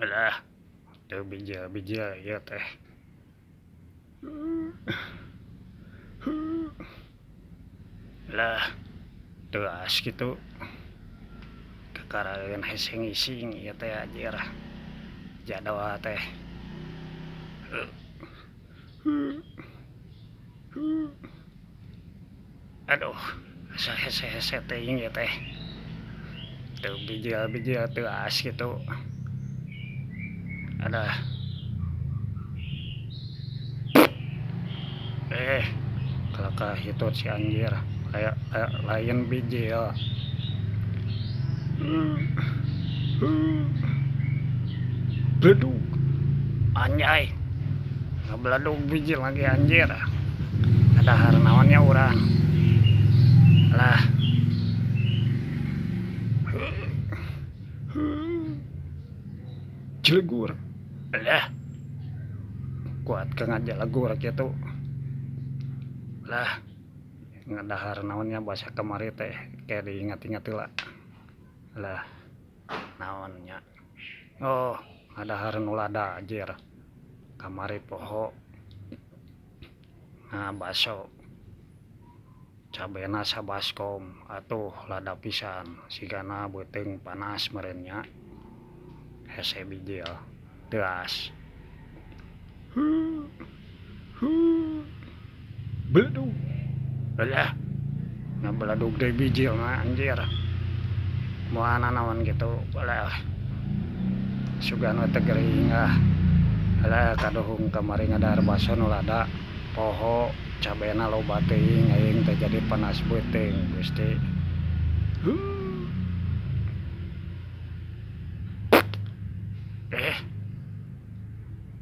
Alah, teu bijil-bijil ieu teh. Lah, teuas kitu. Kakaraeun hese ngising ieu teh anjir. Jadwal teh. Aduh, asa hese-hese teuing ieu teh. Teu bijil-bijil teuas kitu. Adah. Kalakah hitut si anjir. Kayak lain bijil. Beledug. Anjay. Ngabeledug bijil lagi anjir. Adahar naonnya urang. Lah. Jelegur. Lah. Kuat ke ngajelegur kitu. Lah. Ngadahar naonnya bahasa kamari teh kayak diingat-ingat heula. Lah. Naonnya. Oh, ngadahar nu lada anjir. Kamari poho. Nah, baso. Cabena sabaskom atuh lada pisan sigana beuteung panas meureun nya. Hese bijil teuas. Beledug. Alah. Ngabeledug deui bijil mah anjir. Moal nanaon kitu. Alah. Sugan we teu gering ah. Alah kaduhung kamari ngadahar baso nu lada poho cabena loba teuing aing teh jadi panas beuteung Gusti.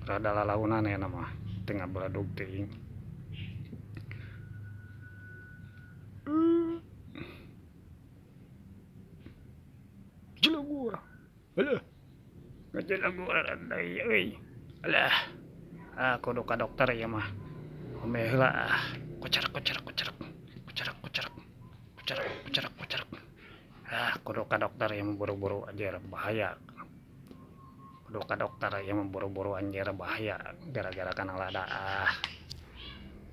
Rada lalaunan aya mah teu ngabeledug teuing. Jelegur. Alah. Ngajelegur deui euy. Alah. Ah kudu ka dokter ieu mah. Omeh heula ah. Kocerek kocerek kocerek. Kocerek kocerek. Kocerek kocerek kocerek. Ah kudu ka dokter ieu mah buru-buru anjir bahaya. Kudu ka dokter ieu mah buru-buru anjir bahaya gara-gara kana lada ah.